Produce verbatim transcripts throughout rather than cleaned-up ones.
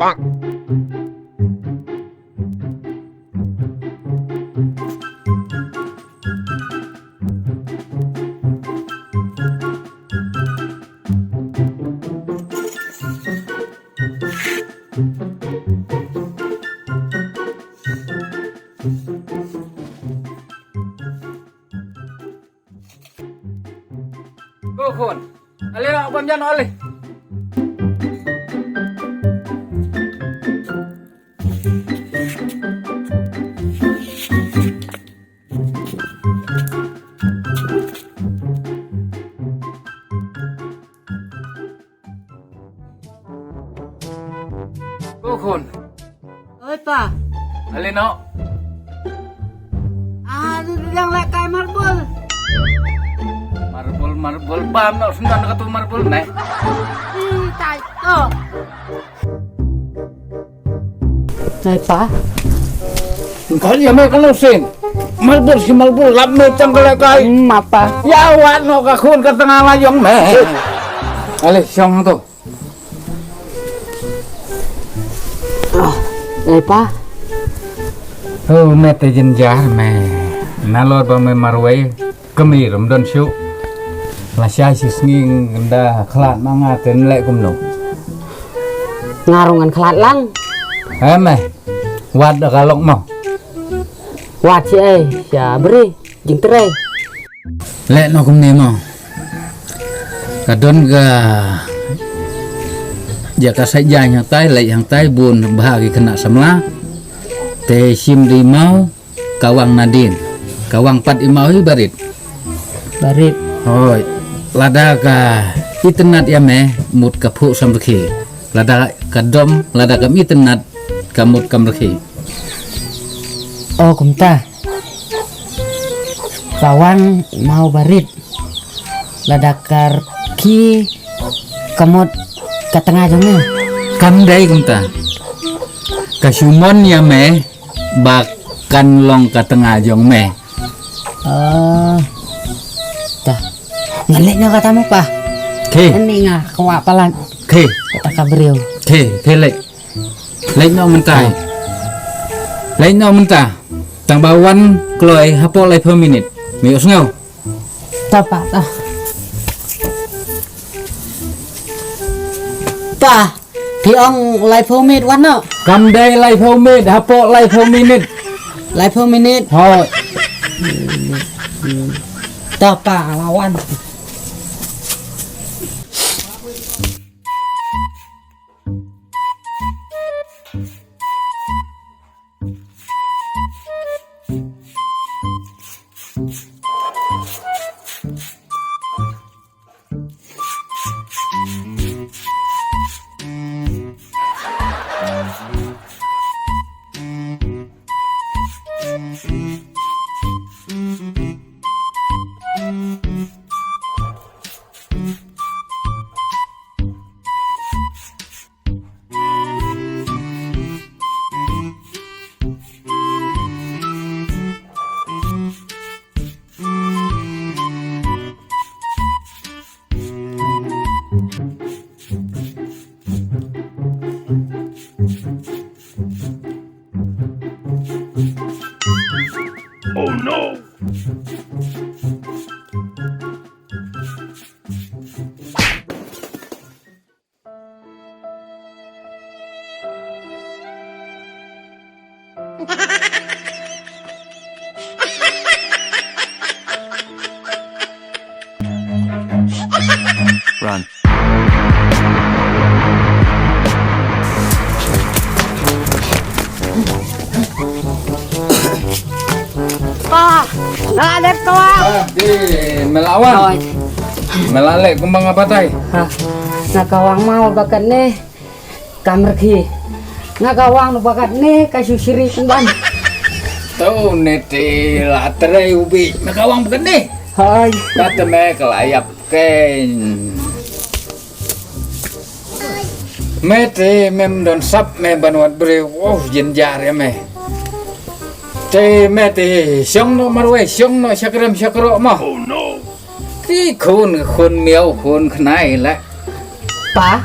Ko khun. Ale, bam jan ale. Ko khun. Oi pa. Ale noh. Ah, tu dang leh kai marbol. Marbol, marbol, bam noh, sendang dekat tu marbol neh. Ih, tai to. Nai pa. Kau ni amai kalau sen. Marbol si marbol, lap me tang kalau kai. Hmm, apa? Ya, wat noh ka khun ka tengah layong me. Ale, siang tu. Ah, eh, pa. Oh, me te jynjar me. Nalor ba me marwei, kami rum don shu. La sha shi sngi nda khlad ma nga te nleh kumno. Nga rung ngan khlad lang. Eh, me. Wat da ka lok mo. Wat shi ai, sha bri, jingtrei. Leh noh kumne mo. Ka don ka, ja ka sa jaiñ hangtai, leh hangtai bun bha ki khynnah samla. Te shim dei mo, ka wang nadien. Ka wang pat i mo hi barit. Barit. Hoi. Lada ka itynnad ïa me, mut ka phuh samrkhie. Lada ka dom, lada kam itynnad, ka mut kam rkhie. O kumta. Ka wang mo barit. Lada ka rkhie ka mut ka tnga jong me. Kam dei kumta. Ka shu mon ïa me ba kan long ka tnga jong me. Oh. Ta. Nga leh noh kata mo pa. Khie. Ani nga kwah palat. Khie. Kata ka briew. Khie, khie leh. Leh noh mynta. Leh noh mynta. Tang ba wan kloi hapoh laiphew minit. Me ïohsngew. Ta pa ta. Pa, phi ong laiphew minit wan noh. Kam dei laiphew minit, hapoh laiphew minit. Laiphew minit. Hoi. Ta pa, la wan. Oh no! Run. Pa, nga la dep kawang. Ah, dei, me la wan. Oi. Me la leh kumba nga batai. Ha, nga kawang mo ba kane. Kam rkhie. Nga kawang ba kane ka shu shiri kumban. To ne te la trei u bih. Me kawang ba kane. Hoi. Kata me ka la ïap kein. Me te mem don sap me ban wad briew. Wow, jynjar ïa me. Te me te shong noh marwei, shong noh shakrem shakroh mo. Oh no. Ki khun, khun miaw, khun khnai la. Pa,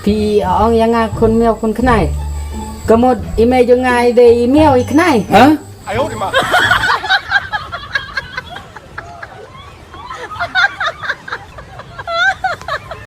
Phi ong ïa nga khun miaw khun khnai. Ka mut i mei jong nga i dei i miaw i khnai. Ha?